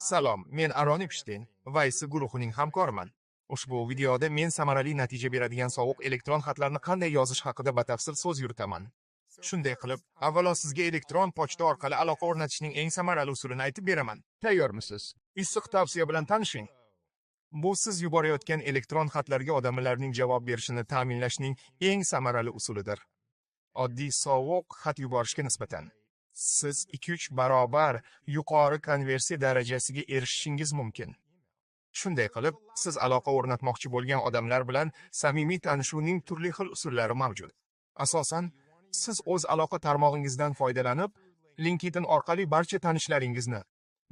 Salom, men Aron Epshteyn, Wise guruhining hamkoriman. Ushbu videoda men samarali natija beradigan sovuq elektron xatlarni qanday yozish haqida batafsil so'z yuritaman. Shunday qilib, avvalo sizga elektron pochta orqali aloqa o'rnatishning eng samarali usulini aytib beraman. Tayyormisiz? Issiq tavsiya bilan tanishing. Bu siz yuborayotgan elektron xatlarga odamlarning javob berishini ta'minlashning eng samarali usulidir. Oddiy sovuq xat yuborishga nisbatan siz 2-3 barobar yuqori konversiya darajasiga erishishingiz mumkin. Shunday qilib, siz aloqa o'rnatmoqchi bo'lgan odamlar bilan samimiy tanishuvning turli xil usullari mavjud. Asosan, siz o'z aloqa tarmog'ingizdan foydalanib, LinkedIn orqali barcha tanishlaringizni,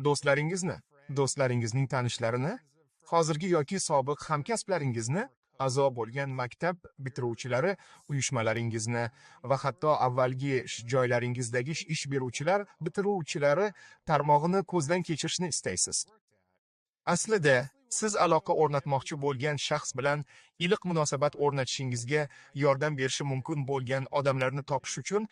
do'stlaringizni, do'stlaringizning tanishlarini, hozirgi yoki sobiq hamkasblaringizni, a'zo bo'lgan maktab bitiruvchilari uyushmalaringizni va hatto avvalgi ish joylaringizdagi ish beruvchilar bitiruvchilari tarmog'ini ko'zdan kechirishni istaysiz. Aslida siz aloqa o'rnatmoqchi bo'lgan shaxs bilan iliq munosabat o'rnatishingizga yordam berishi mumkin bo'lgan odamlarni topish uchun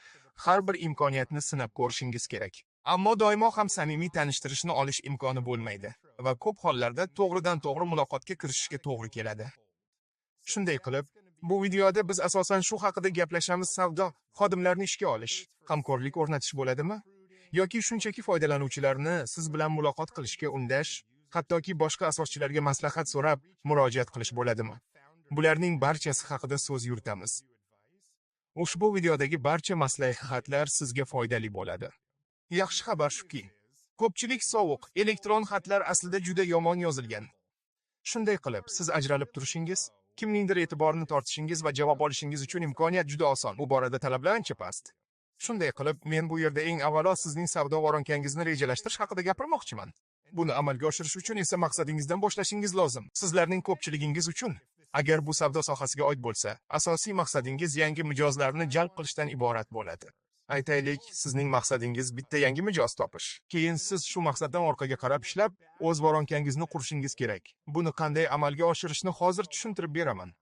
har bir imkoniyatni sinab ko'rishingiz kerak. Ammo doimo ham samimiy tanishtirishni olish imkoni bo'lmaydi va ko'p hollarda to'g'ridan to'g'ri muloqotga kirishishga to'g'ri keladi. Shunday qilib, bu videoda biz asosan shu haqida gaplashamiz: savdo xodimlarni ishga olish, hamkorlik o'rnatish bo'ladimi yoki shunchaki foydalanuvchilarni siz bilan muloqot qilishga undash, hattoki boshqa asoschilarga maslahat so'rab murojaat qilish bo'ladimi? Bularning barchasi haqida so'z yuritamiz. Ushbu videodagi barcha maslahatlar sizga foydali bo'ladi. Yaxshi xabar shuki, ko'pchilik sovuq elektron xatlar aslida juda yomon yozilgan. Shunday qilib, siz ajralib turishingiz, kimningdir e'tiborini tortishingiz va javob olishingiz uchun imkoniyat juda oson. Bu borada talablar ancha past. Shunday qilib, men bu yerda eng avvalo sizning savdo voronkangizni rejalashtirish haqida gapirmoqchiman. Buni amalga oshirish uchun esa maqsadingizdan boshlashingiz lozim. Sizlarning ko'pchiligingiz uchun, agar bu savdo sohasiga oid bo'lsa, asosiy maqsadingiz yangi mijozlarni jalb qilishdan iborat bo'ladi. Aytaylik, sizning maqsadingiz bitta yangi mijoz topish. Keyin siz shu maqsaddan orqaga qarab ishlab, o'z voronkangizni qurishingiz kerak. Buni qanday amalga oshirishni hozir tushuntirib beraman.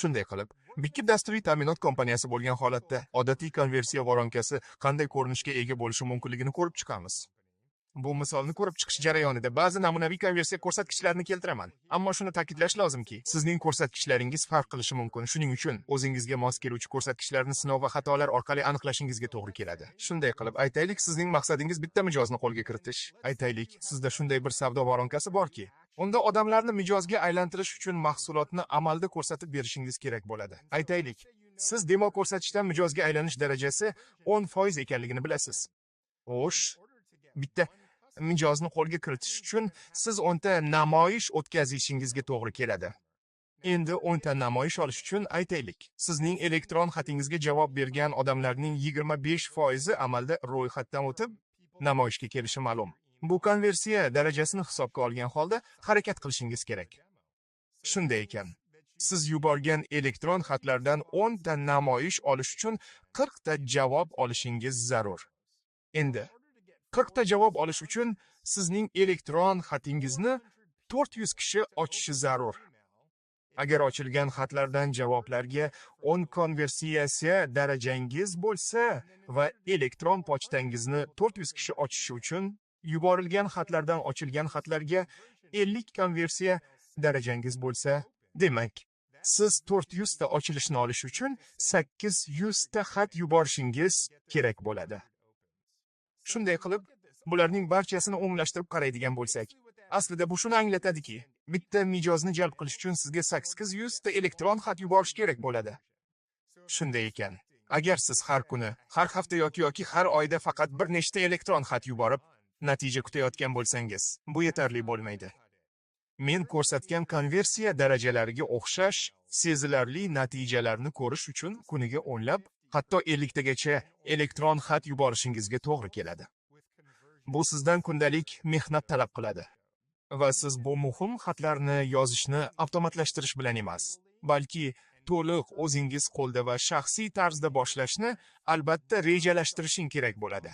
Shunday qilib, bitta dasturiy ta'minot kompaniyasi bo'lgan holatda odatiy konversiya voronkasi qanday ko'rinishga ega bo'lishi mumkinligini ko'rib chiqamiz. Bu misolni ko'rib chiqish jarayonida ba'zi namunaviy konversiya ko'rsatkichlarini keltiraman. Ammo shuni ta'kidlash lozimki, sizning ko'rsatkichlaringiz farq qilishi mumkin. Shuning uchun o'zingizga mos keluvchi ko'rsatkichlarni sinov va xatolar orqali aniqlashingizga to'g'ri keladi. Shunday qilib, aytaylik, sizning maqsadingiz bitta mijozni qo'lga kiritish. Aytaylik, sizda shunday bir savdo voronkasi borki, unda odamlarni mijozga aylantirish uchun mahsulotni amalda ko'rsatib berishingiz kerak bo'ladi. Aytaylik, siz demo ko'rsatishdan mijozga aylanish darajasi 10% ekanligini bilasiz. Xo'sh, bitta mijozni qo'lga kiritish uchun siz 10 ta namoyish o'tkazishingizga to'g'ri keladi. Endi 10 ta namoyish olish uchun, aytaylik, sizning elektron xatingizga javob bergan odamlarning 25% amalda ro'yxatdan o'tib, namoyishga kelishi ma'lum. Bu konversiya darajasini hisobga olgan holda harakat qilishingiz kerak. Shunday ekan, siz yuborgan elektron xatlardan 10 ta namoyish olish uchun 40 ta javob olishingiz zarur. Endi 40 ta javob olish uchun sizning elektron xatingizni 400 kishi ochishi zarur. Agar ochilgan xatlardan javoblarga 10 konversiya darajangiz bo'lsa va elektron pochtangizni 400 kishi ochishi uchun yuborilgan xatlardan ochilgan xatlarga 50 konversiya darajangiz bo'lsa, demak, siz 400 ta ochilishni olish uchun 800 ta xat yuborishingiz kerak bo'ladi. Shunday qilib, bularning barchasini o'nglashtirib qaraydigan bo'lsak, aslida bu shuni anglatadiki, bitta mijozni jalb qilish uchun sizga 800 ta elektron xat yuborish kerak bo'ladi. Shunday ekan, agar siz har kuni, har hafta yoki har oyda faqat bir nechta elektron xat yuborib, natija kutayotgan bo'lsangiz, bu yetarli bo'lmaydi. Men ko'rsatgan konversiya darajalariga o'xshash sezilarli natijalarni ko'rish uchun kuniga o'nlab, hatto 50 tagacha elektron xat yuborishingizga to'g'ri keladi. Bu sizdan kundalik mehnat talab qiladi. Va siz bu muhim xatlarni yozishni avtomatlashtirish bilan emas, balki to'liq o'zingiz qo'lda va shaxsiy tarzda boshlashni albatta rejalashtirishing kerak bo'ladi.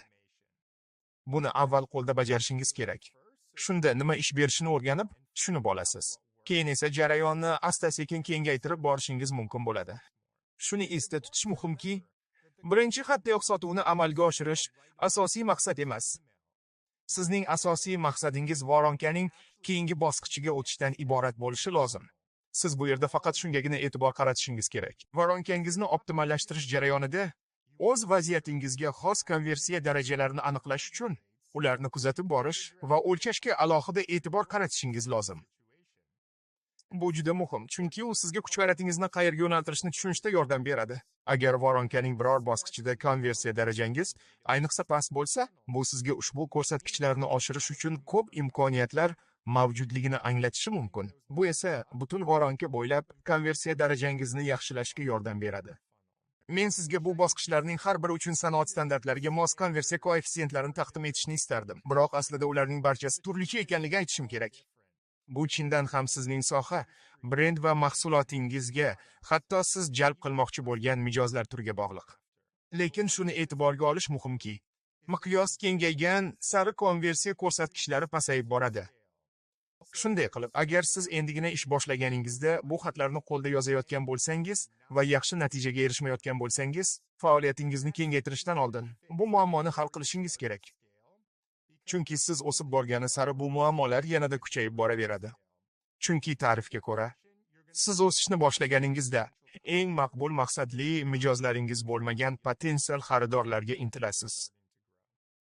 Buni avval qo'lda bajarishingiz kerak. Shunda nima ish berishini o'rganib, tushunib olasiz. Keyin esa jarayonni asta-sekin kengaytirib borishingiz mumkin bo'ladi. Shuni esda tutish muhimki, birinchi xatdayoq sotuvni amalga oshirish asosiy maqsad emas. Sizning asosiy maqsadingiz воронка ning keyingi bosqichiga o'tishdan iborat bo'lishi lozim. Siz bu yerda faqat shungagina e'tibor qaratishingiz kerak. Воронка ngizni optimallashtirish jarayonida o'z vaziyatingizga xos konversiya darajalarini aniqlash uchun ularni kuzatib borish va o'lchashga alohida e'tibor qaratishingiz lozim. Bu juda muhim, chunki u sizga kuch-g'ayratingizni qayerga yo'naltirishni tushunishda yordam beradi. Agar воронка ning biror bosqichida konversiya darajangiz ayniqsa past bo'lsa, bu sizga ushbu ko'rsatkichlarni oshirish uchun ko'p imkoniyatlar mavjudligini anglatishi mumkin. Bu esa butun воронка bo'ylab konversiya darajangizni yaxshilashga yordam beradi. Men sizga bu bosqichlarning har biri uchun sanoat standartlariga mos konversiya koeffitsiyentlarini taqdim etishni istardim. Biroq aslida ularning barchasi turlicha ekanligini aytishim kerak. Bu chindan ham sizning soha, brend va mahsulotingizga, hatto siz jalb qilmoqchi bo'lgan mijozlar turiga bog'liq. Lekin shuni e'tiborga olish muhimki, miqyos kengaygan sari konversiya ko'rsatkichlari pasayib boradi. Shunday qilib, agar siz endigina ish boshlaganingizda bu xatlarni qo'lda yozayotgan bo'lsangiz va yaxshi natijaga erishmayotgan bo'lsangiz, faoliyatingizni kengaytirishdan oldin bu muammoni hal qilishingiz kerak. Chunki siz o'sib borgani sari bu muammolar yanada kuchayib boraveradi. Chunki ta'rifga ko'ra, siz o'sishni boshlaganingizda eng maqbul maqsadli mijozlaringiz bo'lmagan potensial xaridorlarga intilasiz.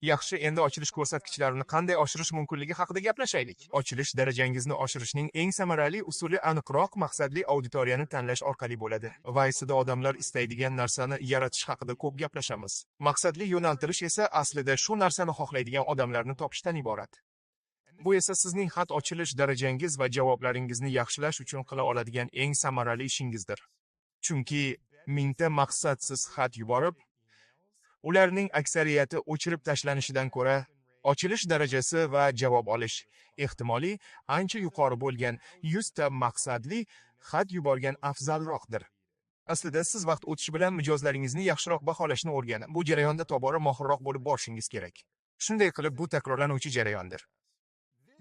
Yaxshi, endi ochilish ko'rsatkichlarini qanday oshirish mumkinligi haqida gaplashaylik. Ochilish darajangizni oshirishning eng samarali usuli aniqroq maqsadli auditoriyani tanlash orqali bo'ladi. Vice'da odamlar istaydigan narsani yaratish haqida ko'p gaplashamiz. Maqsadli yo'naltirish esa aslida shu narsani xohlaydigan odamlarni topishdan iborat. Bu esa sizning xat ochilish darajangiz va javoblaringizni yaxshilash uchun qila oladigan eng samarali ishingizdir. Chunki mingta maqsadsiz xat yuborib, ularning aksariyati o'chirib tashlanishidan ko'ra, ochilish darajasi va javob olish ehtimoli ancha yuqori bo'lgan 100 ta maqsadli xat yuborgan afzalroqdir. Aslida siz vaqt o'tishi bilan mijozlaringizni yaxshiroq baholashni o'rganib, bu jarayonda tobora mohirroq bo'lib borishingiz kerak. Shunday qilib, bu takrorlanuvchi jarayondir.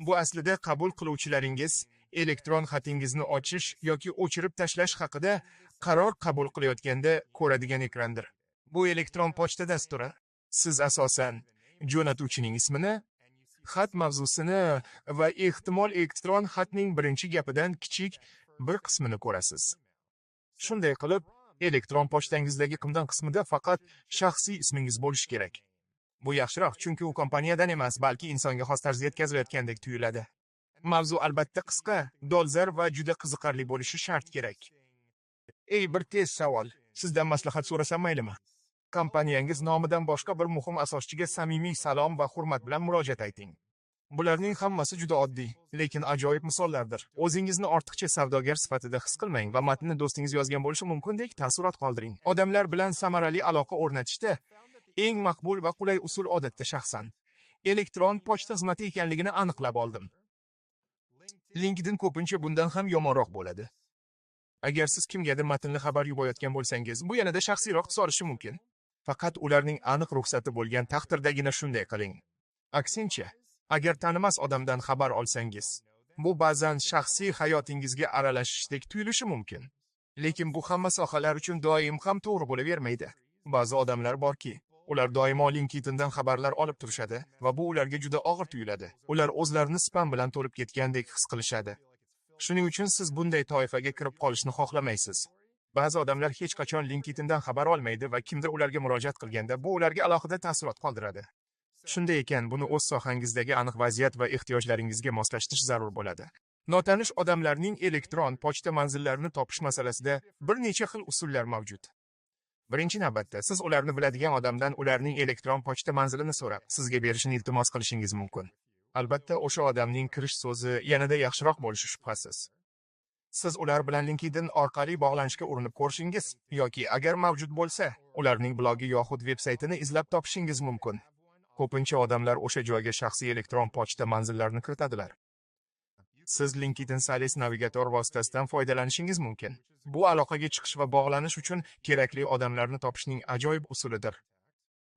Bu aslida qabul qiluvchilaringiz elektron xatingizni ochish yoki o'chirib tashlash haqida qaror qabul qilayotganda ko'radigan ekrandir. Bu elektron pochta dasturi. Siz asosan jo'natuvchining ismini, xat mavzusini va ehtimol elektron xatning birinchi gapidan kichik bir qismini ko'rasiz. Shunday qilib, elektron pochtangizdagi qimdan qismida faqat shaxsiy ismingiz bo'lishi kerak. Bu yaxshiroq, chunki u kompaniyadan emas, balki insonga xos tarzda yetkazilayotgandek tuyuladi. Mavzu albatta qisqa, dolzarb va juda qiziqarli bo'lishi shart kerak. Ey, bir tez savol. Sizdan maslahat so'rasam maylimi? Kompaniyangiz nomidan boshqa bir muhim asoschiga samimiy salom va hurmat bilan murojaat ayting. Bularning hammasi juda oddiy, lekin ajoyib misollardir. O'zingizni ortiqcha savdogar sifatida his qilmang va matnni do'stingiz yozgan bo'lishi mumkindek taassurot qoldiring. Odamlar bilan samarali aloqa o'rnatishda eng maqbul va qulay usul odatda shaxsan elektron pochta xizmati ekanligini aniqlab oldim. LinkedIn ko'pincha bundan ham yomonroq bo'ladi. Agar siz kimgadir matnli xabar yuborayotgan bo'lsangiz, bu yanada shaxsiyroq tus olishi mumkin. Faqat ularning aniq ruxsati bo'lgan taqdirdagina shunday qiling. Aksincha, agar tanimas odamdan xabar olsangiz, bu ba'zan shaxsiy hayotingizga aralashishdek tuyulishi mumkin. Lekin bu hamma sohalar uchun doim ham to'g'ri bo'lavermaydi. Ba'zi odamlar borki, ular doimo LinkedIndan xabarlar olib turishadi va bu ularga juda og'ir tuyuladi. Ular o'zlarini spam bilan to'lib ketgandek his qilishadi. Shuning uchun siz bunday toifaga kirib qolishni xohlamaysiz. Ba'zi odamlar hech qachon LinkedIndan xabar olmaydi va kimdir ularga murojaat qilganda bu ularga alohida taassurot qoldiradi. Shunday ekan, buni o'z sohangizdagi aniq vaziyat va ehtiyojlaringizga moslashtirish zarur bo'ladi. Notanish odamlarning elektron pochta manzillarini topish masalasida bir necha xil usullar mavjud. Birinchi navbatda siz ularni biladigan odamdan ularning elektron pochta manzilini so'rab, sizga berishini iltimos qilishingiz mumkin. Albatta, o'sha odamning kirish so'zi yanada yaxshiroq bo'lishi shubhasiz. Siz ular bilan LinkedIn orqali bog'lanishga urinib ko'rishingiz yoki agar mavjud bo'lsa, ularning blogi yoxud veb-saytini izlab topishingiz mumkin. Ko'pincha odamlar o'sha joyga shaxsiy elektron pochta manzillarini kiritadilar. Siz LinkedIn Sales Navigator vositasidan foydalanishingiz mumkin. Bu aloqaga chiqish va bog'lanish uchun kerakli odamlarni topishning ajoyib usulidir.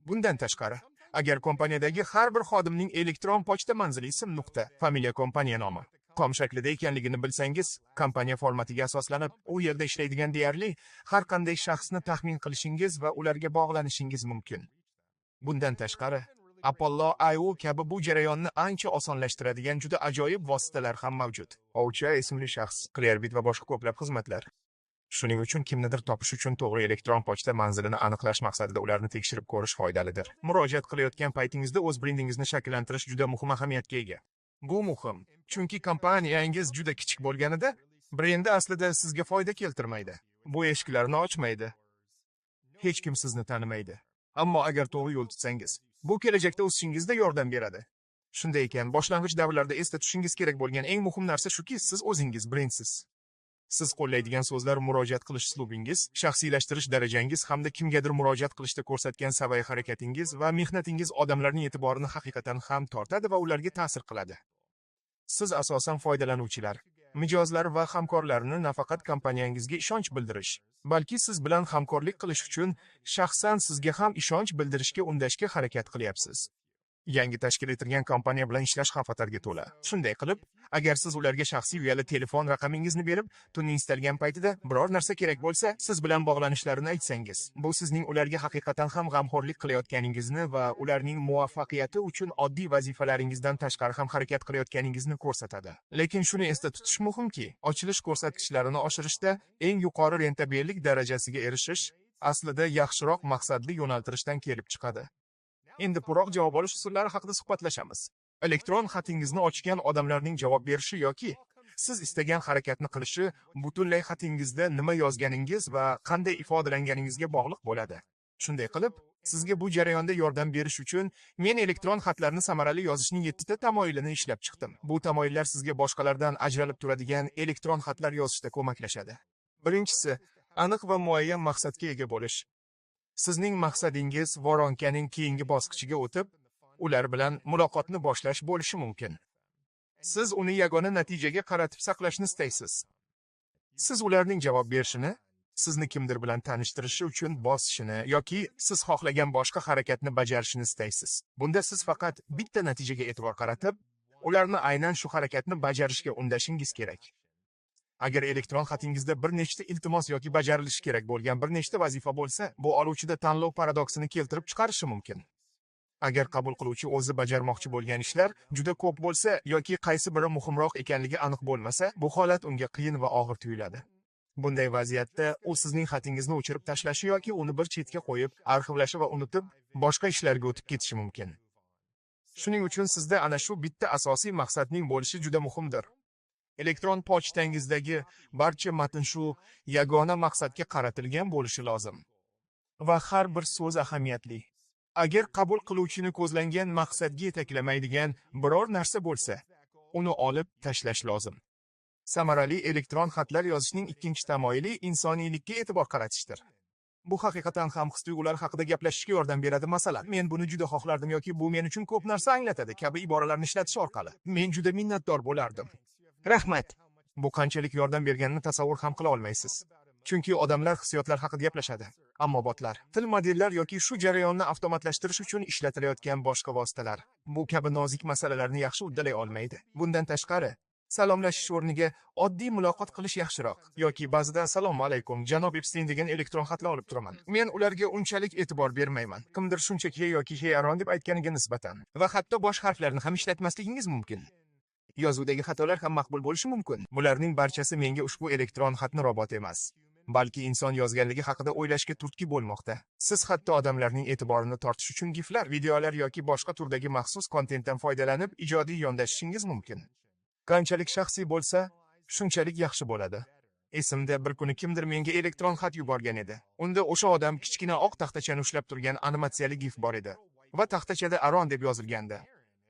Bundan tashqari, agar kompaniyadagi har bir xodimning elektron pochta manzili ism nuqta, familiya, kompaniya nomi com shaklida ekanligini bilsangiz, kompaniya formatiga asoslanib, u yerda ishlaydigan deyarli har qanday shaxsni taxmin qilishingiz va ularga bog'lanishingiz mumkin. Bundan tashqari, Apollo.io kabi bu jarayonni ancha osonlashtiradigan juda ajoyib vositalar ham mavjud. Ovchi ismli shaxs, Clearbit va boshqa ko'plab xizmatlar. Shuning uchun kimnidir topish uchun to'g'ri elektron pochta manzilini aniqlash maqsadida ularni tekshirib ko'rish foydalidir. Murojaat qilayotgan paytingizda o'z brendingizni shakllantirish juda muhim ahamiyatga ega. Bu muhim, chunki kompaniyangiz juda kichik bo'lganida brendi aslida sizga foyda keltirmaydi. Bu eshiklarni ochmaydi. Hech kim sizni tanimaydi. Ammo agar to'g'ri yo'l tutsangiz, bu kelajakda o'sishingizda yordam beradi. Shunday ekan, boshlang'ich davrlarda esda tutishingiz kerak bo'lgan eng muhim narsa shuki, siz o'zingiz brendsiz. Siz qo'llaydigan so'zlar, murojaat qilish uslubingiz, shaxsiylashtirish darajangiz hamda kimgadir murojaat qilishda ko'rsatgan saviyali harakatingiz va mehnatingiz odamlarning e'tiborini haqiqatan ham tortadi va ularga ta'sir qiladi. Siz asosan foydalanuvchilar, mijozlar va hamkorlarni nafaqat kompaniyangizga ishonch bildirish, balki siz bilan hamkorlik qilish uchun shaxsan sizga ham ishonch bildirishga undashga harakat qilyapsiz. Yangi tashkil etilgan kompaniya bilan ishlash xavf-xatarga to'la. Shunday qilib, agar siz ularga shaxsiy uyali telefon raqamingizni berib, tunning istalgan paytida biror narsa kerak bo'lsa, siz bilan bog'lanishlarini aytsangiz, bu sizning ularga haqiqatan ham g'amxo'rlik qilayotganingizni va ularning muvaffaqiyati uchun oddiy vazifalaringizdan tashqari ham harakat qilayotganingizni ko'rsatadi. Lekin shuni esda tutish muhimki, ochilish ko'rsatkichlarini oshirishda eng yuqori rentabellik darajasiga erishish aslida yaxshiroq maqsadli yo'naltirishdan kelib chiqadi. Endi ko'proq javob olish usullari haqida suhbatlashamiz. Elektron xatingizni ochgan odamlarning javob berishi yoki siz istagan harakatni qilishi butunlay xatingizda nima yozganingiz va qanday ifodalanganingizga bog'liq bo'ladi. Shunday qilib, sizga bu jarayonda yordam berish uchun men elektron xatlarni samarali yozishning 7 ta tamoyilini ishlab chiqdim. Bu tamoyillar sizga boshqalardan ajralib turadigan elektron xatlar yozishda ko'maklashadi. Birinchisi, aniq va muayyan maqsadga ega bo'lish. Sizning maqsadingiz воронка ning keyingi bosqichiga o'tib, ular bilan muloqotni boshlash bo'lishi mumkin. Siz uni yagona natijaga qaratib saqlashni istaysiz. Siz ularning javob berishini, sizni kimdir bilan tanishtirishi uchun bosishini yoki siz xohlagan boshqa harakatni bajarishini istaysiz. Bunda siz faqat bitta natijaga e'tibor qaratib, ularni aynan shu harakatni bajarishga undashingiz kerak. Agar elektron xatingizda bir nechta iltimos yoki bajarilishi kerak bo'lgan bir nechta vazifa bo'lsa, bu oluvchida tanlov paradoksini keltirib chiqarishi mumkin. Agar qabul qiluvchi o'zi bajarmoqchi bo'lgan ishlar juda ko'p bo'lsa yoki qaysi biri muhimroq ekanligi aniq bo'lmasa, bu holat unga qiyin va og'ir tuyuladi. Bunday vaziyatda u sizning xatingizni o'chirib tashlashi yoki uni bir chetga qo'yib, arxivlashi va unutib, boshqa ishlarga o'tib ketishi mumkin. Shuning uchun sizda ana shu bitta asosiy maqsadning bo'lishi juda muhimdir. Elektron pochtangizdagi barcha matn shu yagona maqsadga qaratilgan bo'lishi lozim. Va har bir so'z ahamiyatli. Agar qabul qiluvchini ko'zlangan maqsadga yetaklamaydigan biror narsa bo'lsa, uni olib tashlash lozim. Samarali elektron xatlar yozishning ikkinchi tamoyili insoniylikka e'tibor qaratishdir. Bu haqiqatan ham his-tuyg'ular haqida gaplashishga yordam beradi. Masalan, "Men buni juda xohlardim" yoki "Bu men uchun ko'p narsa anglatadi" kabi iboralarni ishlatish orqali. Men juda minnatdor bo'lardim. Rahmat. Bu qanchalik yordam berganini tasavvur ham qila olmaysiz. Chunki odamlar hissiyotlar haqida gaplashadi. Ammo botlar, til modellar yoki shu jarayonni avtomatlashtirish uchun ishlatilayotgan boshqa vositalar bu kabi nozik masalalarni yaxshi uddalay olmaydi. Bundan tashqari, salomlashish o'rniga oddiy muloqot qilish yaxshiroq. Yoki ba'zida "Assalomu alaykum, janob Epstein" degan elektron xatlar olib turaman. Men ularga unchalik e'tibor bermayman. Kimdir shunchaki "Hey" yoki "Hey, Aaron" deb aytganiga nisbatan va hatto bosh harflarni ham ishlatmasligingiz mumkin. Yozuvdagi xatolar ham maqbul bo'lishi mumkin. Bularning barchasi menga ushbu elektron xatni robot emas, balki inson yozganligi haqida o'ylashga turtki bo'lmoqda. Siz hatto odamlarning e'tiborini tortish uchun giflar, videolar yoki boshqa turdagi maxsus kontentdan foydalanib ijodiy yondashishingiz mumkin. Qanchalik shaxsiy bo'lsa, shunchalik yaxshi bo'ladi. Esimda, bir kuni kimdir menga elektron xat yuborgan edi. Unda o'sha odam kichkina oq taxtachani ushlab turgan animatsiyali gif bor edi va taxtachada Aron deb yozilgandi.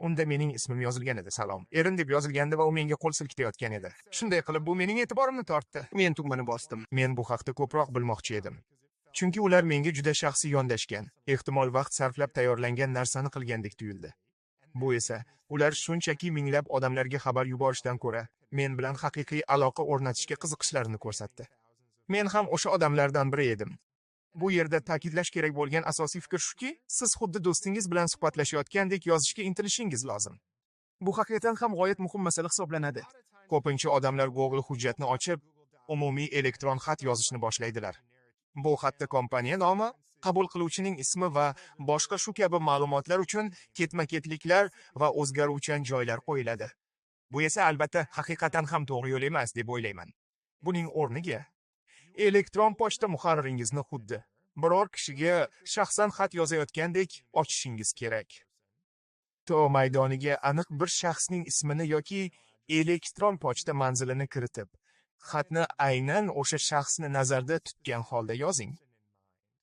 Unda mening ismim yozilgan edi, "Salom, Erin" deb yozilgandi va u menga qo'l silkitayotgan edi. Shunday qilib, bu mening e'tiborimni tortdi. Men tugmani bosdim. Men bu haqda ko'proq bilmoqchi edim. Chunki ular menga juda shaxsiy yondashgan, ehtimol vaqt sarflab tayyorlangan narsani qilgandek tuyuldi. Bu esa ular shunchaki minglab odamlarga xabar yuborishdan ko'ra, men bilan haqiqiy aloqa o'rnatishga qiziqishlarini ko'rsatdi. Men ham o'sha odamlardan biri edim. Bu yerda ta'kidlash kerak bo'lgan asosiy fikr shuki, siz xuddi do'stingiz bilan suhbatlashayotgandek yozishga intilishingiz lozim. Bu haqiqatan ham g'oyat muhim masala hisoblanadi. Ko'pincha odamlar Google hujjatni ochib, umumiy elektron xat yozishni boshlaydilar. Bu xatda kompaniya nomi, Qabul qiluvchining ismi va boshqa shu kabi ma'lumotlar uchun ketma-ketliklar va o'zgaruvchan joylar qo'yiladi. Bu esa albatta haqiqatan ham to'g'ri yo'l emas deb o'ylayman. Buning o'rniga elektron pochta muharriringizni xuddi biror kishiga shaxsan xat yozayotgandek ochishingiz kerak. To maydoniga aniq bir shaxsning ismini yoki elektron pochta manzilini kiritib, xatni aynan o'sha shaxsni nazarda tutgan holda yozing.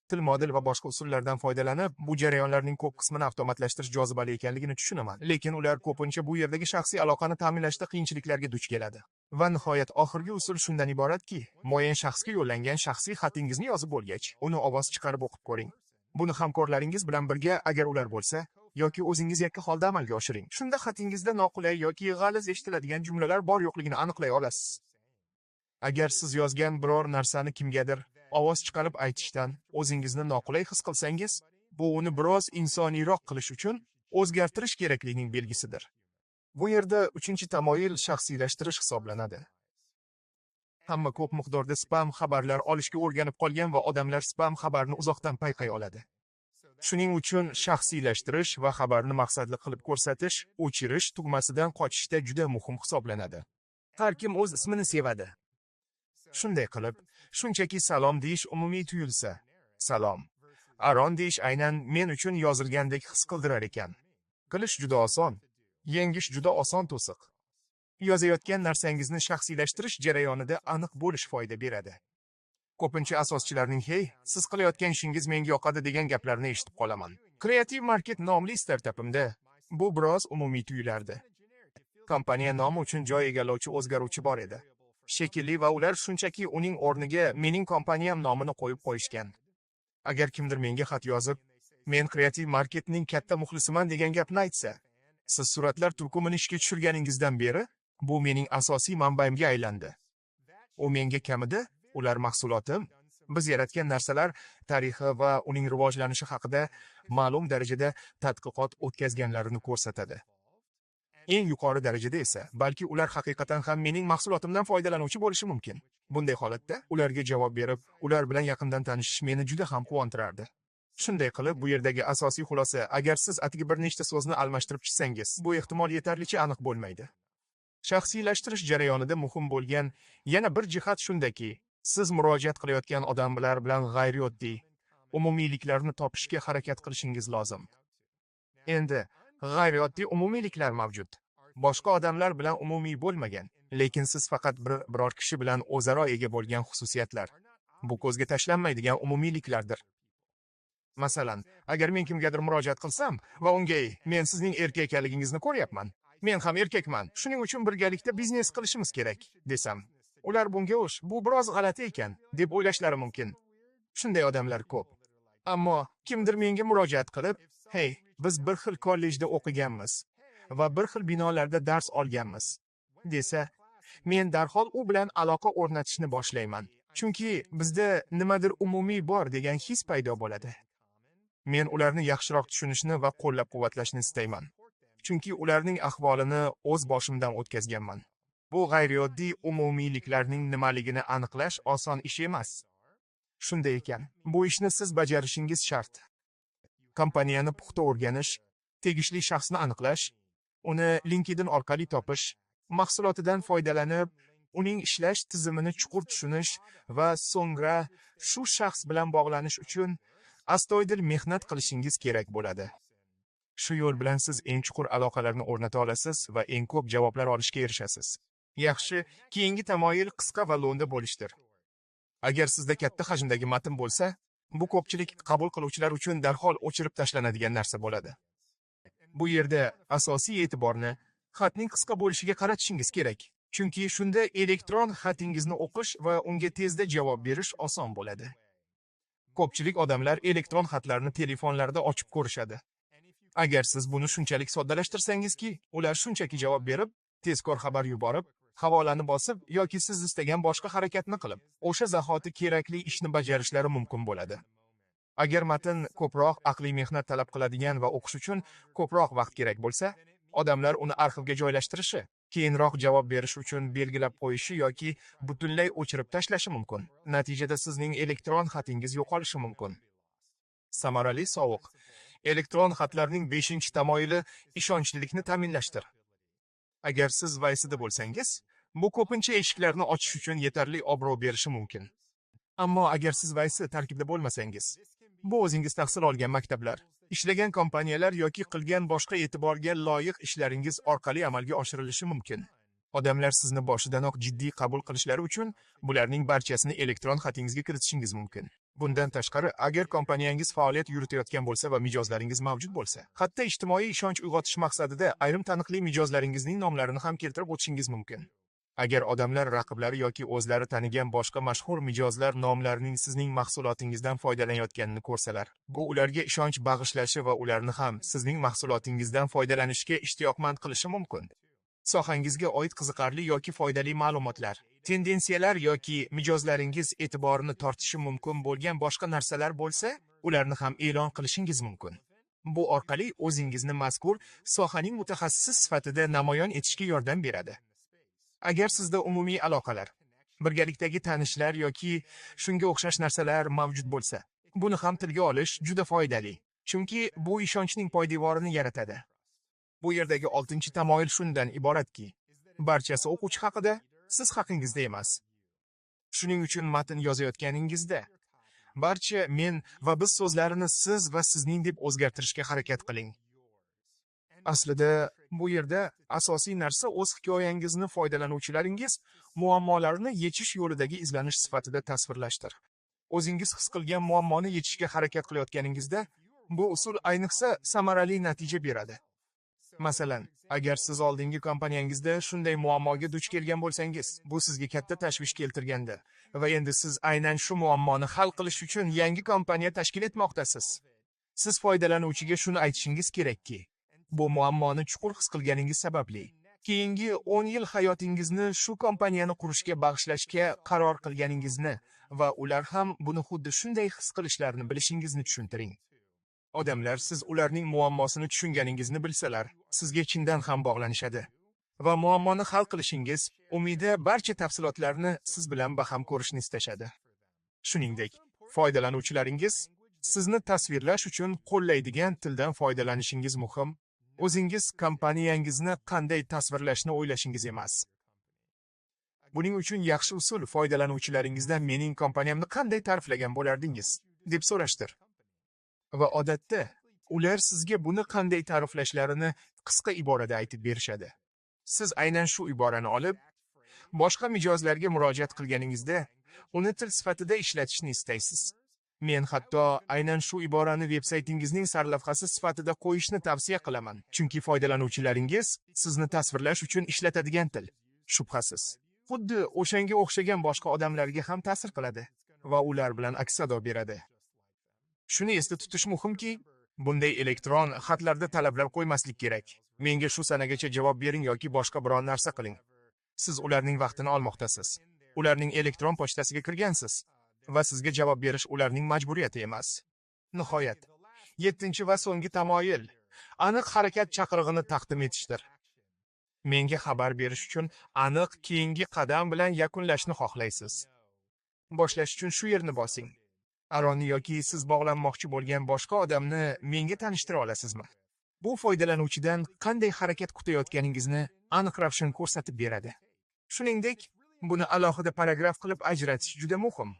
Til model va boshqa usullardan foydalanib, bu jarayonlarning ko'p qismini avtomatlashtirish jozibali ekanligini tushunaman. Lekin ular ko'pincha bu yerdagi shaxsiy aloqani ta'minlashda qiyinchiliklarga duch keladi. Va nihoyat oxirgi usul shundan iboratki, muayyan shaxsga yo'llangan shaxsiy xatingizni yozib bo'lgach, uni ovoz chiqarib o'qib ko'ring. Buni hamkorlaringiz bilan birga, agar ular bo'lsa, yoki o'zingiz yakka holda amalga oshiring. Shunda xatingizda noqulay yoki g'aliz eshitiladigan jumlalar bor yo'qligini aniqlay olasiz. Agar siz yozgan biror narsani kimgadir ovoz chiqarib aytishdan o'zingizni noqulay his qilsangiz, bu uni biroz insoniyroq qilish uchun o'zgartirish kerakligining belgisidir. Bu yerda uchinchi tamoyil shaxsiylashtirish hisoblanadi. Hamma ko'p miqdorda spam xabarlar olishga o'rganib qolgan va odamlar spam xabarni uzoqdan payqay oladi. Shuning uchun shaxsiylashtirish va xabarni maqsadli qilib ko'rsatish o'chirish tugmasidan qochishda juda muhim hisoblanadi. Har kim o'z ismini sevadi. Shunday qilib, shunchaki salom deyish umumiy tuyulsa, salom, Aron deyish aynan men uchun yozilgandek his qildirar ekan. Qilish juda oson, yengish juda oson to'siq. Yozayotgan narsangizni shaxsiylashtirish jarayonida aniq bo'lish foyda beradi. Ko'pincha asoschilarning "Hey, siz qilayotgan ishingiz menga yoqadi" degan gaplarini eshitib qolaman. Creative Market nomli startapimda bu biroz umumiy tuyulardi. Kompaniya nomi uchun joy egallovchi o'zgaruvchi bor edi, shekilli, va ular shunchaki uning o'rniga mening kompaniyam nomini qo'yib qo'yishgan. Agar kimdir menga xat yozib, "Men Creative Marketning katta muxlisiman" degan gapni aytsa, siz suratlar turkumini ishga tushirganingizdan beri bu mening asosiy manbaimga aylandi. U menga kamida ular mahsulotim, biz yaratgan narsalar tarixi va uning rivojlanishi haqida ma'lum darajada tadqiqot o'tkazganlarini ko'rsatadi. Eng yuqori darajada esa balki ular haqiqatan ham mening mahsulotimdan foydalanuvchi bo'lishi mumkin. Bunday holatda ularga javob berib, ular bilan yaqindan tanishish meni juda ham quvontirardi. Shunday qilib, bu yerdagi asosiy xulosa: agar siz atigi bir nechta so'zni almashtirib chizsangiz, bu ehtimol yetarlicha aniq bo'lmaydi. Shaxsiylashtirish jarayonida muhim bo'lgan yana bir jihat shundaki, siz murojaat qilayotgan odamlar bilan g'ayrioddiy umumiyliklarni topishga harakat qilishingiz lozim. Endi g'ayrioddiy umumiyliklar mavjud. Boshqa odamlar bilan umumiy bo'lmagan, lekin siz faqat biror kishi bilan o'zaro ega bo'lgan xususiyatlar. Bu ko'zga tashlanmaydigan umumiyliklardir. Masalan, agar men kimgadir murojaat qilsam va unga: "Men sizning erkak ekanligingizni ko'ryapman. Men ham erkakman. Shuning uchun birgalikda biznes qilishimiz kerak" desam, ular bunga "O'sh, bu biroz g'alati ekan" deb o'ylashlari mumkin. Shunday odamlar ko'p. Ammo kimdir menga murojaat qilib, "Hey, biz bir xil kollejda o'qiganmiz va bir xil binolarda dars olganmiz" desa, men darhol u bilan aloqa o'rnatishni boshlayman. Chunki bizda nimadir umumiy bor degan his paydo bo'ladi. Men ularni yaxshiroq tushunishni va qo'llab-quvvatlashni istayman. Chunki ularning ahvolini o'z boshimdan o'tkazganman. Bu g'ayrioddiy umumiyliklarning nimaligini aniqlash oson ish emas. Shunday ekan, bu ishni siz bajarishingiz shart. Kompaniyani puxta o'rganish, tegishli shaxsni aniqlash, uni LinkedIn orqali topish, mahsulotidan foydalanib, uning ishlash tizimini chuqur tushunish va so'ngra shu shaxs bilan bog'lanish uchun astoydil mehnat qilishingiz kerak bo'ladi. Shu yo'l bilan siz eng chuqur aloqalarni o'rnata olasiz va eng ko'p javoblar olishga erishasiz. Yaxshi, keyingi tamoyil qisqa va lo'nda bo'lishdir. Agar sizda katta hajmdagi matn bo'lsa, bu ko'pchilik qabul qiluvchilar uchun darhol o'chirib tashlanadigan narsa bo'ladi. Bu yerda asosiy e'tiborni xatning qisqa bo'lishiga qaratishingiz kerak. Chunki shunda elektron xatingizni o'qish va unga tezda javob berish oson bo'ladi. Ko'pchilik odamlar elektron xatlarni telefonlarida ochib ko'rishadi. Agar siz buni shunchalik soddalashtirsangizki, ular shunchaki javob berib, tezkor xabar yuborib, havolani bosib yoki siz istagan boshqa harakatni qilib, o'sha zahoti kerakli ishni bajarishlari mumkin bo'ladi. Agar matn ko'proq aqliy mehnat talab qiladigan va o'qish uchun ko'proq vaqt kerak bo'lsa, odamlar uni arxivga joylashtirishi, keyinroq javob berish uchun belgilab qo'yishi yoki butunlay o'chirib tashlashi mumkin. Natijada sizning elektron xatingiz yo'qolishi mumkin. Samarali sovuq elektron xatlarning 5-tamoyili ishonchlilikni ta'minlashdir. Agar siz YCda bo'lsangiz, bu ko'pincha eshiklarni ochish uchun yetarli obro' berishi mumkin. Ammo agar siz YC tarkibida bo'lmasangiz, bu o'zingiz tahsil olgan maktablar, ishlagan kompaniyalar yoki qilgan boshqa e'tiborga loyiq ishlaringiz orqali amalga oshirilishi mumkin. Odamlar sizni boshidanoq jiddiy qabul qilishlari uchun bularning barchasini elektron xatingizga kiritishingiz mumkin. Bundan tashqari, agar kompaniyangiz faoliyat yuritayotgan bo'lsa va mijozlaringiz mavjud bo'lsa, hatto ijtimoiy ishonch uyg'otish maqsadida ayrim taniqli mijozlaringizning nomlarini ham keltirib o'tishingiz mumkin. Agar odamlar raqiblari yoki o'zlari tanigan boshqa mashhur mijozlar nomlarining sizning mahsulotingizdan foydalanayotganini ko'rsalar, bu ularga ishonch bag'ishlashi va ularni ham sizning mahsulotingizdan foydalanishga ishtiyoqmand qilishi mumkin. Sohangizga oid qiziqarli yoki foydali ma'lumotlar, tendensiyalar yoki mijozlaringiz e'tiborini tortishi mumkin bo'lgan boshqa narsalar bo'lsa, ularni ham e'lon qilishingiz mumkin. Bu orqali o'zingizni mazkur sohaning mutaxassisi sifatida namoyon etishga yordam beradi. Agar sizda umumiy aloqalar, birgalikdagi tanishlar yoki shunga o'xshash narsalar mavjud bo'lsa, buni ham tilga olish juda foydali, chunki bu ishonchning poydevorini yaratadi. Bu yerdagi 6-tamoyil shundan iboratki, barchasi o'quvchi haqida, siz haqingizda emas. Shuning uchun matn yozayotganingizda barcha men va biz so'zlarini siz va sizning deb o'zgartirishga harakat qiling. Aslida bu yerda asosiy narsa o'z hikoyangizni foydalanuvchilaringiz muammolarini yechish yo'lidagi izlanish sifatida tasvirlashdir. O'zingiz his qilgan muammoni yechishga harakat qilayotganingizda bu usul ayniqsa samarali natija beradi. Masalan, agar siz oldingi kompaniyangizda shunday muammoga duch kelgan bo'lsangiz, bu sizga katta tashvish keltirgandi va endi siz aynan shu muammoni hal qilish uchun yangi kompaniya tashkil etmoqdasiz. Siz foydalanuvchiga shuni aytishingiz kerakki, bu muammoni chuqur his qilganingiz sababli keyingi 10 yil hayotingizni shu kompaniyani qurishga bag'ishlashga qaror qilganingizni va ular ham buni xuddi shunday his qilishlarini bilishingizni tushuntiring. Odamlar siz ularning muammosini tushunganingizni bilsalar, sizga chindan ham bog'lanishadi va muammoni hal qilishingiz umida barcha tafsilotlarni siz bilan baham ko'rishni istashadi. Shuningdek, foydalanuvchilaringiz sizni tasvirlash uchun qo'llaydigan tildan foydalanishingiz muhim. O'zingiz kompaniyangizni qanday tasvirlashni o'ylashingiz emas. Buning uchun yaxshi usul foydalanuvchilaringizdan mening kompaniyamni qanday ta'riflagan bo'lardingiz deb so'rashdir. Va odatda ular sizga buni qanday ta'riflashlarini qisqa iborada aytib berishadi. Siz aynan shu iborani olib, boshqa mijozlarga murojaat qilganingizda uni til sifatida ishlatishni istaysiz. Men hatto aynan shu iborani veb-saytingizning sarlavhasi sifatida qo'yishni tavsiya qilaman, chunki foydalanuvchilaringiz sizni tasvirlash uchun ishlatadigan til, shubhasiz. Xuddi o'shanga o'xshagan boshqa odamlarga ham ta'sir qiladi va ular bilan aks-sado beradi. Shuni esda tutish muhimki, bunday elektron xatlarda talablar qo'ymaslik kerak. Menga shu sanagacha javob bering yoki boshqa biron narsa qiling. Siz ularning vaqtini olmoqdasiz. Ularning elektron pochtasiga kirgansiz va sizga javob berish ularning majburiyati emas. Nihoyat, 7-va so'nggi tamoyil aniq harakat chaqirig'ini taqdim etishdir. Menga xabar berish uchun aniq keyingi qadam bilan yakunlashni xohlaysiz. Boshlash uchun shu yerni bosing. Aronni yoki siz bog'lanmoqchi bo'lgan boshqa odamni menga tanishtira olasizmi? Bu foydalanuvchidan qanday harakat kutayotganingizni aniq ravshan ko'rsatib beradi. Shuningdek, buni alohida paragraf qilib ajratish juda muhim.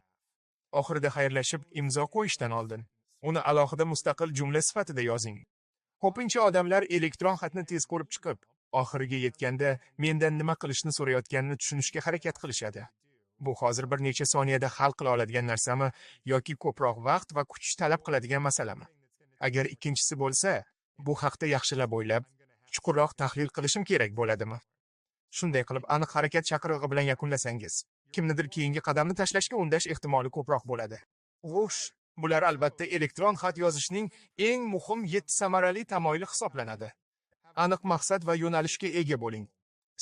Oxirida xayrlashib imzo qo'yishdan oldin uni alohida mustaqil jumla sifatida yozing. Ko'pincha odamlar elektron xatni tez ko'rib chiqib, oxiriga yetganda mendan nima qilishni so'rayotganini tushunishga harakat qilishadi. Bu hozir bir necha soniyada hal qila oladigan narsami yoki ko'proq vaqt va kuch talab qiladigan masalami? Agar ikkinchisi bo'lsa, bu haqda yaxshilab o'ylab, chuqurroq tahlil qilishim kerak bo'ladimi? Shunday qilib aniq harakat chaqirig'i bilan yakunlasangiz, kimnidir keyingi qadamni tashlashga undash ehtimoli ko'proq bo'ladi. Xo'sh, bular albatta elektron xat yozishning eng muhim 7 samarali tamoyili hisoblanadi. Aniq maqsad va yo'nalishga ega bo'ling.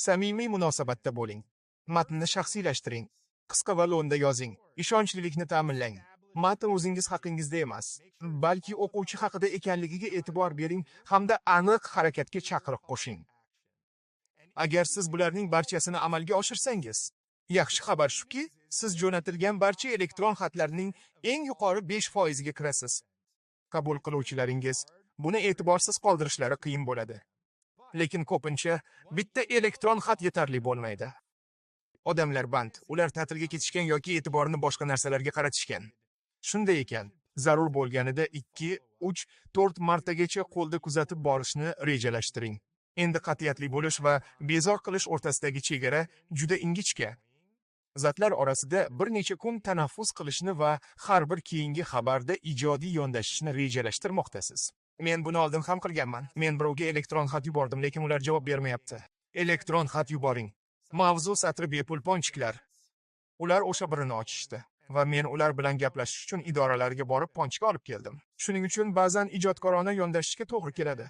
Samimiy munosabatda bo'ling. Matnni shaxsiylashtiring. Qisqa va lo'nda yozing. Ishonchlilikni ta'minlang. Matn o'zingiz haqingizda emas, balki o'quvchi haqida ekanligiga e'tibor bering hamda aniq harakatga chaqiriq qo'shing. Agar siz bularning barchasini amalga oshirsangiz, yaxshi xabar shuki, siz jo'natilgan barcha elektron xatlarning eng yuqori 5% ga kirasiz. Qabul qiluvchilaringiz buni e'tiborsiz qoldirishlari qiyin bo'ladi. Lekin ko'pincha bitta elektron xat yetarli bo'lmaydi. Odamlar band, ular ta'tilga ketishgan yoki e'tiborini boshqa narsalarga qaratishgan. Shunday ekan, zarur bo'lganida 2, 3, 4 martagacha qo'lda kuzatib borishni rejalashtiring. Endi qat'iyatli bo'lish va bezor qilish o'rtasidagi chegara juda ingichka. Zatlar orasida bir necha kun tanaffus qilishni va har bir keyingi xabarda ijodiy yondashishni rejalashtirmoqdasiz. Men buni oldin ham qilganman. Men birovga elektron xat yubordim, lekin ular javob bermayapti. Elektron xat yuboring. Mavzu satri bepul ponchiklar. Ular o'sha birini ochishdi va men ular bilan gaplashish uchun idoralarga borib ponchik olib keldim. Shuning uchun ba'zan ijodkorona yondashishga to'g'ri keladi.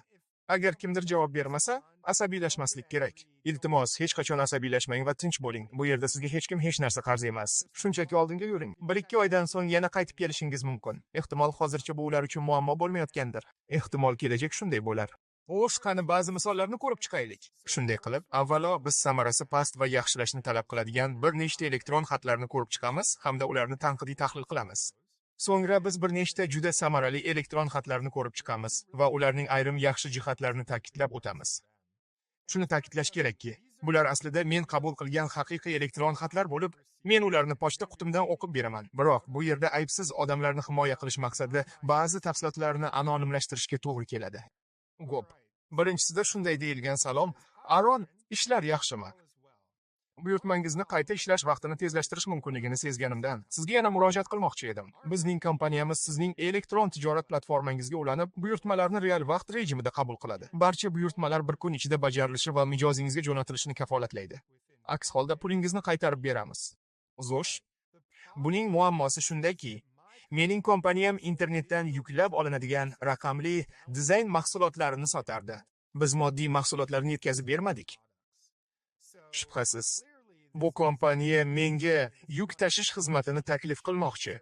Agar kimdir javob bermasa, asabiylashmaslik kerak. Iltimos, hech qachon asabiylashmang va tinch bo'ling. Bu yerda sizga hech kim hech narsa qarz emas. Shunchaki oldinga yuring. 1-2 oydan so'ng yana qaytib kelishingiz mumkin. Ehtimol hozircha bu ular uchun muammo bo'lmayotgandir. Ehtimol kelajak shunday bo'lar. Xo'sh, qani ba'zi misollarni ko'rib chiqaylik. Shunday qilib, avvalo biz samarasi past va yaxshilashni talab qiladigan bir nechta elektron xatlarni ko'rib chiqamiz hamda ularni tanqidiy tahlil qilamiz. So'ngra biz bir nechta juda samarali elektron xatlarni ko'rib chiqamiz va ularning ayrim yaxshi jihatlarini ta'kidlab o'tamiz. Shuni ta'kidlash kerakki, bular aslida men qabul qilgan haqiqiy elektron xatlar bo'lib, men ularni pochta qutimdan o'qib beraman. Biroq bu yerda aybsiz odamlarni himoya qilish maqsadida ba'zi tafsilotlarni anonimlashtirishga to'g'ri keladi. Xo'p. Birinchisida shunday deyilgan: "Salom, Aron, ishlar yaxshimi? Buyurtmangizni qayta ishlash vaqtini tezlashtirish mumkinligini sezganimdan sizga yana murojaat qilmoqchi edim. Bizning kompaniyamiz sizning elektron tijorat platformangizga ulanib, buyurtmalarni real vaqt rejimida qabul qiladi. Barcha buyurtmalar bir kun ichida bajarilishi va mijozingizga jo'natilishini kafolatlaydi. Aks holda pulingizni qaytarib beramiz." Xo'sh, buning muammosi shundaki, mening kompaniyam internetdan yuklab olinadigan raqamli dizayn mahsulotlarini sotardi. Biz moddiy mahsulotlarni yetkazib bermadik. Shubhasiz, bu kompaniya menga yuk tashish xizmatini taklif qilmoqchi.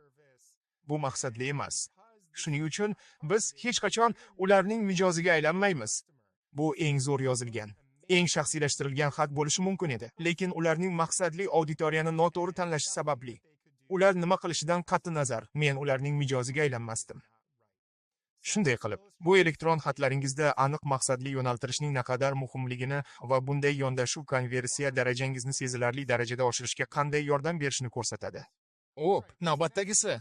Bu maqsadli emas. Shuning uchun biz hech qachon ularning mijoziga aylanmaymiz. Bu eng zo'r yozilgan, eng shaxsiylashtirilgan xat bo'lishi mumkin edi, lekin ularning maqsadli auditoriyani noto'g'ri tanlashi sababli ular nima qilishidan qat'i nazar men ularning mijoziga aylanmasdim. Shunday qilib, bu elektron xatlaringizda aniq maqsadli yo'naltirishning naqadar muhimligini va bunday yondashuv konversiya darajangizni sezilarli darajada oshirishga qanday yordam berishini ko'rsatadi. Xo'p, navbatdagisi.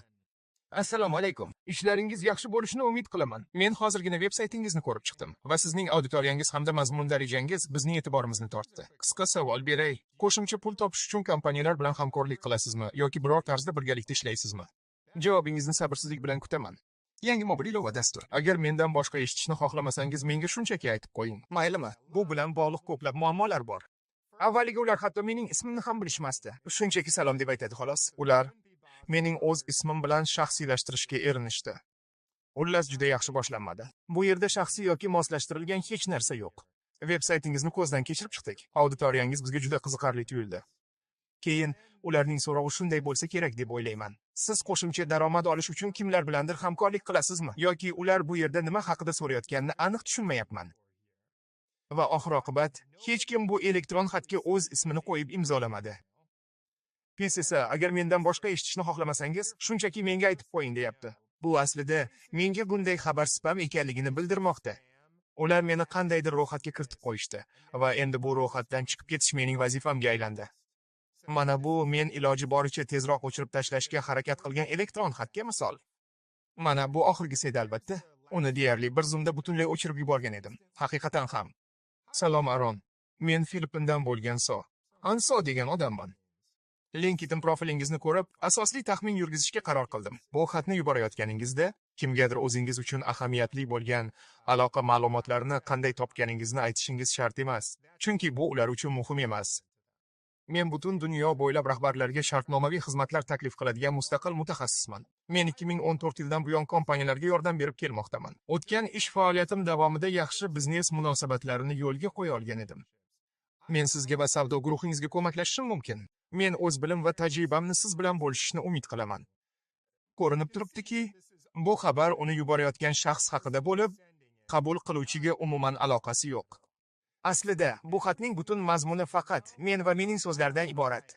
Assalomu alaykum. Ishlaringiz yaxshi bo'lishini umid qilaman. Men hozirgina veb saytingizni ko'rib chiqdim va sizning auditoriyangiz hamda mazmun darajangiz bizning e'tiborimizni tortdi. Qisqa savol beray. Qo'shimcha pul topish uchun kompaniyalar bilan hamkorlik qilasizmi yoki biror tarzda birgalikda ishlaysizmi? Javobingizni sabrsizlik bilan kutaman. Yangi mobil ilova dastur. Agar mendan boshqa eshitishni xohlamasangiz, menga shunchaki aytib qo'ying. Maylimi? Bu bilan bog'liq ko'plab muammolar bor. Avvaliga ular hatto mening ismimni ham bilishmasdi. Shunchaki salom deb aytadi xolos. Ular mening o'z ismim bilan shaxsiylashtirishga erinishdi. Xullas, juda yaxshi boshlanmadi. Bu yerda shaxsiy yoki moslashtirilgan hech narsa yo'q. Veb saytingizni ko'zdan kechirib chiqdik. Auditoriyangiz bizga juda qiziqarli tuyuldi. Keyin ularning so'rovi shunday bo'lsa kerak deb o'ylayman. Siz qo'shimcha daromad olish uchun kimlar bilandir hamkorlik qilasizmi yoki ular bu yerda nima haqida so'rayotganini aniq tushunmayapman. Va oxir oqibat hech kim bu elektron xatga o'z ismini qo'yib imzolamadi. Pes esa agar mendan boshqa eshitishni xohlamasangiz, shunchaki menga aytib qo'ying deyapti. Bu aslida menga bunday xabar spam ekanligini bildirmoqda. Ular meni qandaydir ro'yxatga kiritib qo'yishdi va endi bu ro'yxatdan chiqib ketish mening vazifamga aylandi. Mana bu men iloji boricha tezroq o'chirib tashlashga harakat qilgan elektron xatga misol. Mana bu oxirgisi edi albatta. Uni deyarli bir zumda butunlay o'chirib yuborgan edim. Haqiqatan ham. Salom, Aron. Men Filippindan bo'lgan So. And So degan odamman. LinkedIn profilingizni ko'rib, asosli taxmin yurgizishga qaror qildim. Bu xatni yuborayotganingizda kimgadir o'zingiz uchun ahamiyatli bo'lgan aloqa ma'lumotlarini qanday topganingizni aytishingiz shart emas. Chunki bu ular uchun muhim emas. Men butun dunyo bo'ylab rahbarlarga shartnomaviy xizmatlar taklif qiladigan mustaqil mutaxassisman. Men 2014 yildan buyon kompaniyalarga yordam berib kelmoqdaman. O'tgan ish faoliyatim davomida yaxshi biznes munosabatlarini yo'lga qo'ya olgan edim. Men sizga va savdo guruhingizga ko'maklashishim mumkin. Men o'z bilim va tajribamni siz bilan bo'lishishni umid qilaman. Ko'rinib turibdiki, bu xabar uni yuborayotgan shaxs haqida bo'lib, qabul qiluvchiga umuman aloqasi yo'q. Aslida bu xatning butun mazmuni faqat men va mening so'zlardan iborat.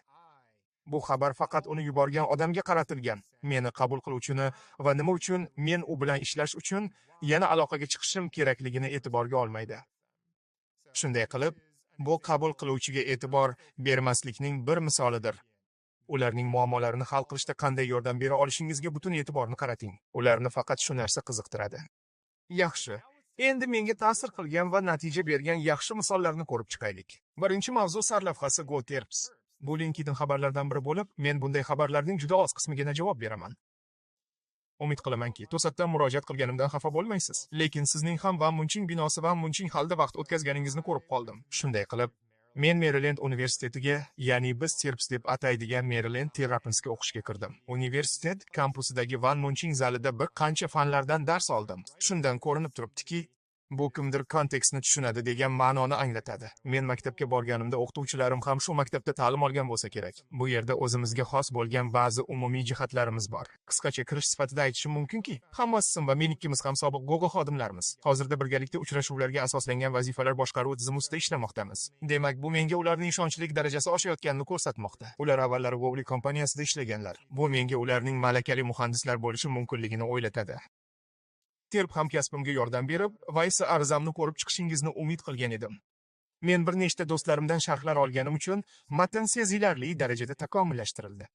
Bu xabar faqat uni yuborgan odamga qaratilgan. Meni qabul qiluvchini va nima uchun men u bilan ishlash uchun yana aloqaga chiqishim kerakligini e'tiborga olmaydi. Shunday qilib, bu qabul qiluvchiga e'tibor bermaslikning bir misolidir. Ularning muammolarini hal qilishda qanday yordam bera olishingizga butun e'tiborni qarating. Ularni faqat shu narsa qiziqtiradi. Yaxshi. Endi menga ta'sir qilgan va natija bergan yaxshi misollarni ko'rib chiqaylik. Birinchi mavzu sarlavhasi Go Terps. Bu LinkedIn xabarlardan biri bo'lib, men bunday xabarlarning juda oz qismigina javob beraman. Umid qilamanki, to'satdan murojaat qilganimdan xafa bo'lmaysiz. Lekin sizning ham Van Munching binosi Van Munching halda vaqt o'tkazganingizni ko'rib qoldim. Shunday qilib, men Maryland universitetiga, ya'ni biz Terps deb ataydigan Maryland Terrapinsga o'qishga kirdim. Universitet kampusidagi Van Munching zalida bir qancha fanlardan dars oldim. Shundan ko'rinib turibdiki, bu kimdir kontekstni tushunadi degan ma'noni anglatadi. Men maktabga borganimda o'qituvchilarim ham shu maktabda ta'lim olgan bo'lsa kerak. Bu yerda o'zimizga xos bo'lgan ba'zi umumiy jihatlarimiz bor. Qisqacha kirish sifatida aytishim mumkinki, hammasi va men ikkimiz ham sobiq Google xodimlarimiz. Hozirda birgalikda uchrashuvlarga asoslangan vazifalar boshqaruvi tizimi ustida ishlamoqdamiz. Demak, bu menga ularning ishonchlik darajasi oshayotganini ko'rsatmoqda. Ular avvallari Google kompaniyasida ishlaganlar. Bu menga ularning malakali muhandislar bo'lishi mumkinligini o'ylatadi. Terp hamkasbimga yordam berib, Vice arizamni ko'rib chiqishingizni umid qilgan edim. Men bir nechta do'stlarimdan sharhlar olganim uchun matn sezilarli darajada takomillashtirildi.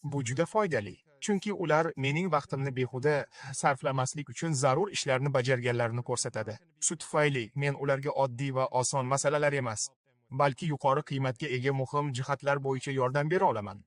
Bu juda foydali, chunki ular mening vaqtimni behuda sarflamaslik uchun zarur ishlarni bajarganlarini ko'rsatadi. Shu tufayli men ularga oddiy va oson masalalar emas, balki yuqori qiymatga ega muhim jihatlar bo'yicha yordam bera olaman.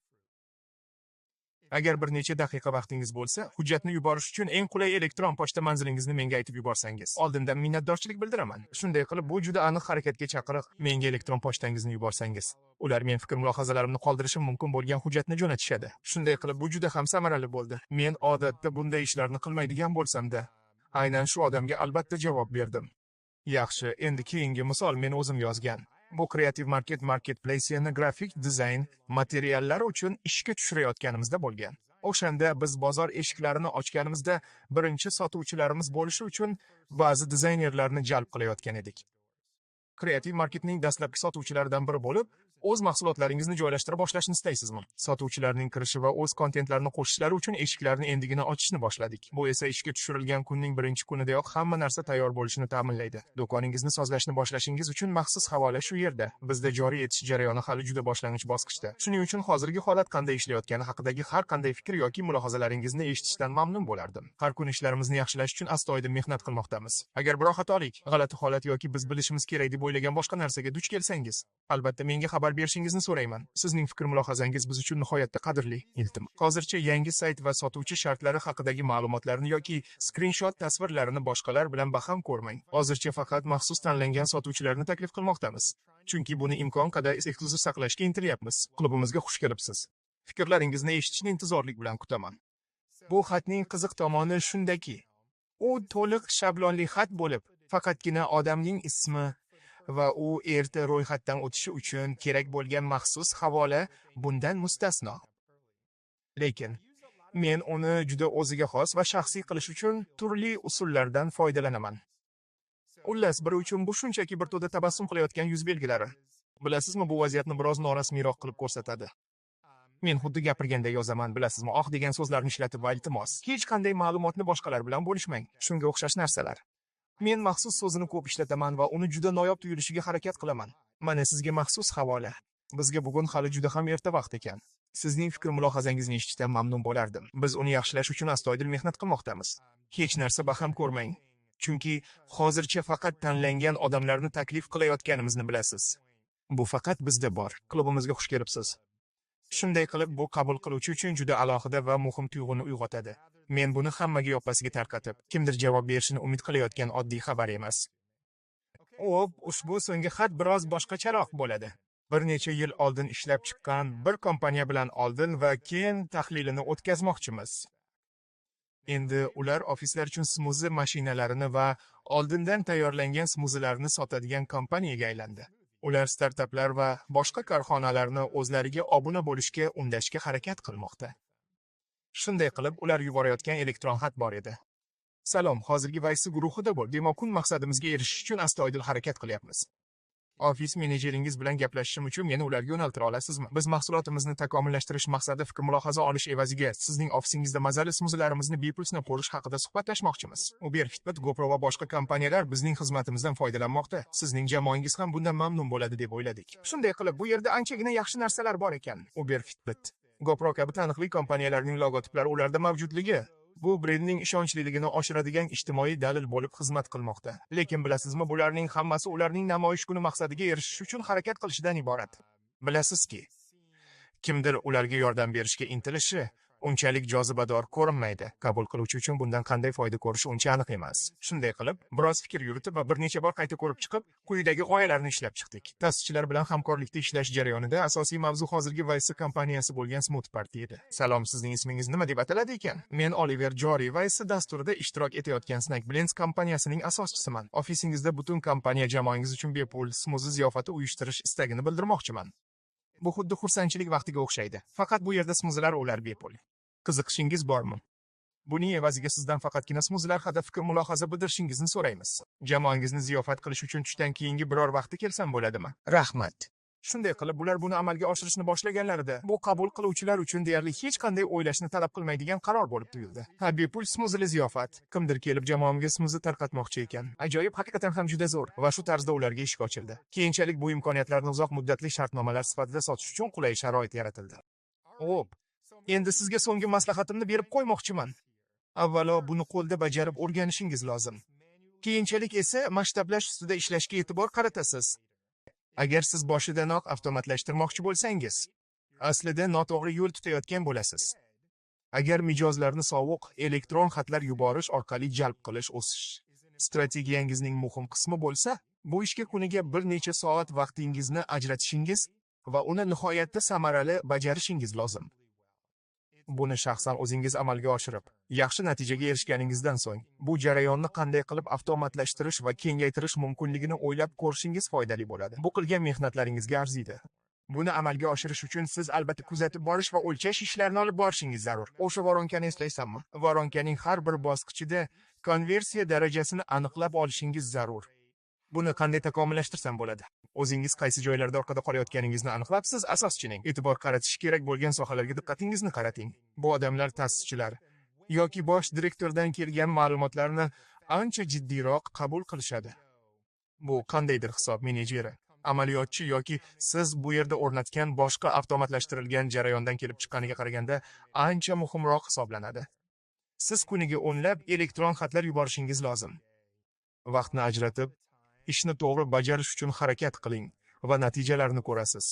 Agar bir necha daqiqa vaqtingiz bo'lsa, hujjatni yuborish uchun eng qulay elektron pochta manzilingizni menga aytib yuborsangiz, oldindan minnatdorchilik bildiraman. Shunday qilib, bu juda aniq harakatga chaqiriq. Menga elektron pochtangizni yuborsangiz, ular men fikr mulohazalarimni qoldirishim mumkin bo'lgan hujjatni jo'natishadi. Shunday qilib, bu juda ham samarali bo'ldi. Men odatda bunday ishlarni qilmaydigan bo'lsam-da, aynan shu odamga albatta javob berdim. Yaxshi, endi keyingi misol men o'zim yozgan. Bu Creative Market Marketplace'ni grafik dizayn materiallari uchun ishga tushirayotganimizda bo'lgan. O'shanda biz bozor eshiklarini ochganimizda birinchi sotuvchilarimiz bo'lishi uchun ba'zi dizaynerlarni jalb qilayotgan edik. Creative Marketning dastlabki sotuvchilaridan biri bo'lib, o'z mahsulotlaringizni joylashtira boshlashni istaysizmi? Sotuvchilarning kirishi va o'z kontentlarini qo'shishlari uchun eshiklarni endigina ochishni boshladik. Bu esa ishga tushirilgan kunning birinchi kunidayoq hamma narsa tayyor bo'lishini ta'minlaydi. Do'koningizni sozlashni boshlashingiz uchun maxsus havola shu yerda. Bizda joriy etish jarayoni hali juda boshlang'ich bosqichda. Shuning uchun hozirgi holat qanday ishlayotgani haqidagi har qanday fikr yoki mulohazalaringizni eshitishdan mamnun bo'lardim. Har kuni ishlarimizni yaxshilash uchun astoydil mehnat qilmoqdamiz. Agar biror xatolik, g'alati holat yoki biz bilishimiz kerak deb o'ylagan boshqa narsaga duch kelsangiz, albatta menga xabar berishingizni so'rayman. Sizning fikr mulohazangiz biz uchun nihoyatda qadrli. Iltimos. Hozircha yangi sayt va sotuvchi shartlari haqidagi ma'lumotlarni yoki skrinshot tasvirlarini boshqalar bilan baham ko'rmang. Hozircha faqat maxsus tanlangan sotuvchilarni taklif qilmoqdamiz. Chunki buni imkon qadar eksklyuziv saqlashga intilyapmiz. Klubimizga xush kelibsiz. Fikrlaringizni eshitishni intizorlik bilan kutaman. Bu xatning qiziq tomoni shundaki, u to'liq shablonli xat bo'lib, faqatgina odamning ismi va u erta ro'yxatdan o'tishi uchun kerak bo'lgan maxsus havola bundan mustasno. Lekin men uni juda o'ziga xos va shaxsiy qilish uchun turli usullardan foydalanaman. Xullas, biri uchun bu shunchaki bir to'da tabassum qilayotgan yuz belgilari. Bilasizmi, bu vaziyatni biroz norasmiyroq qilib ko'rsatadi. Men xuddi gapirganda yozaman, bilasizmi, "oq" degan so'zlarni ishlatib va iltimos, hech qanday ma'lumotni boshqalar bilan bo'lishmang. Shunga o'xshash narsalar. Men maxsus so'zini ko'p ishlataman va uni juda noyob tuyulishiga harakat qilaman. Mana sizga maxsus havola. Bizga bugun hali juda ham erta vaqt ekan. Sizning fikr mulohazangizni eshitishdan mamnun bo'lardim. Biz uni yaxshilash uchun astoydil mehnat qilmoqdamiz. Hech narsa baham ko'rmang. Chunki hozircha faqat tanlangan odamlarni taklif qilayotganimizni bilasiz. Bu faqat bizda bor. Klubimizga xush kelibsiz. Shunday qilib, bu qabul qiluvchi uchun juda alohida va muhim tuyg'uni uyg'otadi. Men buni hammaga yoppasiga tarqatib, kimdir javob berishini umid qilayotgan oddiy xabar emas. Xo'p, ushbu so'nggi xat biroz boshqacharoq bo'ladi. Bir necha yil oldin ishlab chiqqan bir kompaniya bilan oldin va keyin tahlilini o'tkazmoqchimiz. Endi ular ofislar uchun smuzi mashinalarini va oldindan tayyorlangan smuzilarni sotadigan kompaniyaga aylandi. Ular startaplar va boshqa korxonalarni o'zlariga obuna bo'lishga undashga harakat qilmoqda. Shunday qilib, ular yuborayotgan elektron xat bor edi. Salom, hozirgi Vice guruhida bo'l. Demak, kun maqsadimizga erishish uchun astoydil harakat qilyapmiz. Ofis menejeringiz bilan gaplashishim uchun meni ularga yo'naltira olasizmi? Biz mahsulotimizni takomillashtirish maqsadida fikr mulohaza olish evaziga sizning ofisingizda mazali smuzilarimizni bepul sinab ko'rish haqida suhbatlashmoqchimiz. Uber, Fitbit, GoPro va boshqa kompaniyalar bizning xizmatimizdan foydalanmoqda. Sizning jamoangiz ham bundan mamnun bo'ladi deb o'yladik. Shunday qilib, bu yerda anchagina yaxshi narsalar bor ekan. Uber, Fitbit, GoPro kabi taniqli kompaniyalarning logotiplari ularda mavjudligi bu brendning ishonchliligini oshiradigan ijtimoiy dalil bo'lib xizmat qilmoqda. Lekin bilasizmi, bularning hammasi ularning namoyish kuni maqsadiga erishish uchun harakat qilishidan iborat. Bilasizki, kimdir ularga yordam berishga intilishi unchalik jozibador ko'rinmaydi. Qabul qiluvchi uchun bundan qanday foyda ko'rishi uncha aniq emas. Shunday qilib, biroz fikr yuritib va bir necha bor qayta ko'rib chiqib, quyidagi g'oyalarni ishlab chiqdik. Ta'sischilar bilan hamkorlikda ishlash jarayonida asosiy mavzu hozirgi YC kompaniyasi bo'lgan Smooth Party edi. Salom, sizning ismingiz nima deb ataladi ekan? Men Oliver Joriy, YC dasturida ishtirok etayotgan Snack Blends kompaniyasining asoschisiman. Ofisingizda butun kompaniya jamoangiz uchun bepul smuzi ziyofati uyushtirish istagini bildirmoqchiman. Bu xuddi xursandchilik vaqtiga o'xshaydi. Faqat bu yerda smuzilar ular bepul. Qiziqishingiz bormi? Buning evaziga sizdan faqatgina smuzilar haqida fikr mulohaza bildirishingizni so'raymiz. Jamoangizni ziyofat qilish uchun tushdan keyingi biror vaqtda kelsam bo'ladimi? Rahmat. Shunday qilib, ular buni amalga oshirishni boshlaganlarida, bu qabul qiluvchilar uchun deyarli hech qanday o'ylashni talab qilmaydigan qaror bo'lib tuyuldi. Ha, bepul smuzili ziyofat. Kimdir kelib jamoamga smuzi tarqatmoqchi ekan. Ajoyib, haqiqatan ham juda zo'r. Va shu tarzda ularga eshik ochildi. Keyinchalik bu imkoniyatlarni uzoq muddatli shartnomalar sifatida sotish uchun qulay sharoit yaratildi. Xo'p, endi sizga so'nggi maslahatimni berib qo'ymoqchiman. Avvalo buni qo'lda bajarib o'rganishingiz lozim. Keyinchalik esa masshtablash ustida ishlashga e'tibor qaratasiz. Agar siz boshidanoq avtomatlashtirmoqchi bo'lsangiz, aslida noto'g'ri yo'l tutayotgan bo'lasiz. Agar mijozlarni sovuq elektron xatlar yuborish orqali jalb qilish o'sish strategiyangizning muhim qismi bo'lsa, bu ishga kuniga bir necha soat vaqtingizni ajratishingiz va uni nihoyatda samarali bajarishingiz lozim. Buni shaxsan o'zingiz amalga oshirib, yaxshi natijaga erishganingizdan so'ng, bu jarayonni qanday qilib avtomatlashtirish va kengaytirish mumkinligini o'ylab ko'rishingiz foydali bo'ladi. Bu qilgan mehnatlaringizga arziydi. Buni amalga oshirish uchun siz albatta kuzatib borish va o'lchash ishlarini olib borishingiz zarur. O'sha voronkani eslaysanmi? Voronkaning har bir bosqichida konversiya darajasini aniqlab olishingiz zarur. Buni qanday takomillashtirsam bo'ladi? O'zingiz qaysi joylarda orqada qolayotganingizni aniqlab, siz asoschining e'tibor qaratish kerak bo'lgan sohalarga diqqatingizni qarating. Bu odamlar ta'sischilar yoki bosh direktordan kelgan ma'lumotlarni ancha jiddiyroq qabul qilishadi. Bu qandaydir hisob menejeri, amaliyotchi yoki siz bu yerda o'rnatgan boshqa avtomatlashtirilgan jarayondan kelib chiqqaniga qaraganda ancha muhimroq hisoblanadi. Siz kuniga o'nlab elektron xatlar yuborishingiz lozim. Vaqtni ajratib, ishni to'g'ri bajarish uchun harakat qiling va natijalarni ko'rasiz.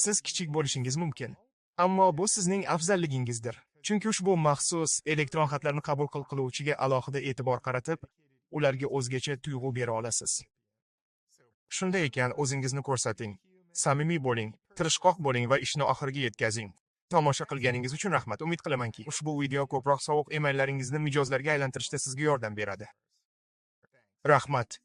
Siz kichik bo'lishingiz mumkin, ammo bu sizning afzalligingizdir. Chunki ushbu maxsus elektron xatlarni qabul qiluvchiga alohida e'tibor qaratib, ularga o'zgacha tuyg'u bera olasiz. Shunday ekan, o'zingizni ko'rsating, samimiy bo'ling, tirishqoq bo'ling va ishni oxiriga yetkazing. Tomosha qilganingiz uchun rahmat. Umid qilamanki, ushbu video ko'proq sovuq emaillaringizni mijozlarga aylantirishda sizga yordam beradi. Rahmat.